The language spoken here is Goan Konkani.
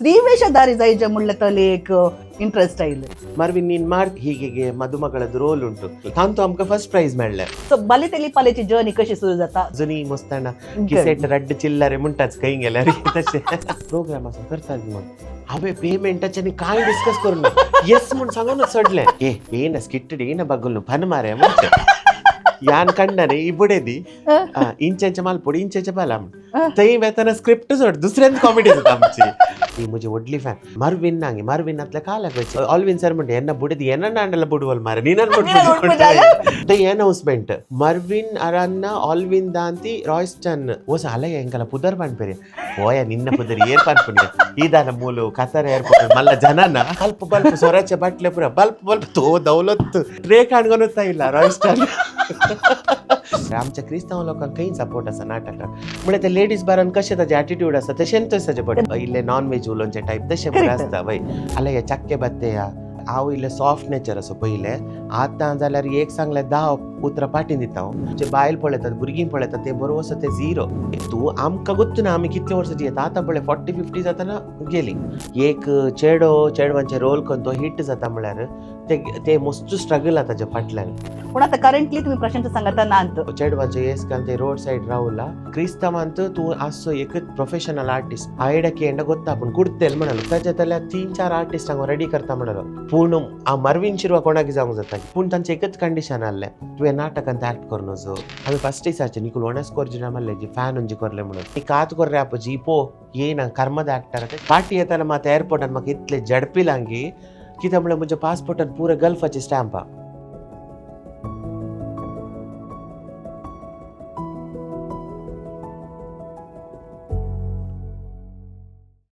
स्त्री ವೇಷಧಾರಿ जायचे म्हणलं तले एक इंट्रस्ट आयले. ಮರ್ವಿನ್ ನೀನ್ ಮಾರ್ ಹೀಗೆ ಮದುಮಗಳದ್ದು ರೋಲ್ ಉಂಟು ತಾಂತು ಆಮಕ ಫಸ್ಟ್ ಪ್ರೈಸ್ मेळ्ळें. सो बालेतेली पालेची जर्नी कशी सुरू जाता? जुनी मस्ताना किसेट रड्ड चिल्लारे म्हणटाच खंय गेल्यार तशें प्रोग्राम आसा करतात म्हण हांवें पेमेंटाचें आनी कांय डिस्कस करूं ना, येस म्हूण सांगूनच सोडलें. ए ಏನ ಸ್ಕಿಟ್ಟಡ್ ಏನ ಬಗ್ಗಲ್ನು ಪನ್ ಮಾರೆ ಮುಂಚೆ ಯಾನ್ ಕಂಡನೆ ಈ ಬುಡೇದಿ ಇಂಚೆಂಚ ಮಾಲ್ಪೊಡಿ ಇಂಚೆಂಚ ಬಾಲ ತೈ ವೇತನ ಸ್ಕ್ರಿಪ್ಟ್ सोड दुसऱ्यान कॉमेडी जाता आमची. ಈ ಮುಜೆ ಒಡ್ಲಿ ಫ್ಯಾನ್ ಮರ್ವಿನ್ ನಾಂಗೆ ಮರ್ವಿನ್ ಅತ್ಲೆ ಕಾಲಕ್ಕೆ ವೆಚ್ಚ ಆಲ್ವಿನ್ ಸರ್ ಮುಂಡೆ ಎನ್ನ ಬುಡದಿ ಎನ್ನ ಅಂಡಲ ಬುಡುವಲ್ ಮಾರೆ ನೀನನ್ the announcement Marvin ಅರನ್ನ ಆಲ್ವಿನ್ ದಾಂತಿ ರಾಯ್ಸ್ಟನ್ ಓಸ ಅಲಯ ಎಂಕಲ ಪುದರ್ ಪನ್ಪೆರೆ ಓಯ ನಿನ್ನ ಪುದರ್ ಏರ್ ಪನ್ಪುನಿ ಈದಾನ ಮೂಲು ಕತಾರ್ ಏರ್ಪೋರ್ಟ್ ಮಲ್ಲ ಜನನ ಬಲ್ಪ್ ಬಲ್ಪ್ ಸೊರಚೆ ಬಟ್ಲೆ ಪುರ ಬಲ್ಪ್ ಬಲ್ಪ್ ತೋ ದೌಲತ್ತು ಟ್ರೇ ಕಾಣ್ಕೊನುತ್ತಾ ಇಲ್ಲ ರಾಯ್ಸ್ಟನ್. आमच्या क्रिस्तांव लोकांक खंय सपोर्ट आसा नाटकाक म्हळ्यार ते लेडीज बारान कशें ताजें एटिट्यूड आसा तशेंच ताजें पडटा. इल्लें नॉन वेज उलोवचें टायप तशें बरें आसता वय आल्या हे चक्के बत्ते. हांव इल्लें सॉफ्ट नेचर असो पयलें, आतां जाल्यार एक सांगल्यार 10 उतरां पाटीन दिता हांव. जे बायल पळयतात भुरगीं पळयतात ते बरोबर आसा ते झिरो. तूं आमकां गोत्तू ना आमी कितले वर्सां जियेता. आतां पळय 40-50 जातना गेली. एक चेडो चेडवांचे रोल करून तो हिट जाता म्हळ्यार ते ते मस्त स्ट्रगल आहा ताच्या फाटल्यान. पूण आतां करंटली तुमी प्रशांत सांगता नात. चेडवांचे येस घाल ते रोड सायड रावला क्रिस्तांवांत तूं आसचो एकच प्रोफेशनल आर्टिस्ट आयडिया केंड गोत्ता पूण कुर्तेल म्हणालो ताच्या जाल्यार 3-4 आर्टिस्ट हांगा रेडी करता म्हणालो. पूण हांव मर्विन शिरवा कोणाक जावंक जाता पूण तांचें एकच कंडिशन आहलें तुवें नाटकांत एक्ट करून वचो. आमी फस्ट दिसाचे निकूल ओणस कोरजी मारले जी फॅन उंची कोरले म्हणून ती कात कोर्रे आपजी पो येयना कर्मद एक्टर पाटी येताना मात एअरपोर्टान म्हाका इतले झडपी लांगी कित्याक म्हळ्यार म्हज्या पासपोर्टान पुरा गल्फाची स्टॅम्प.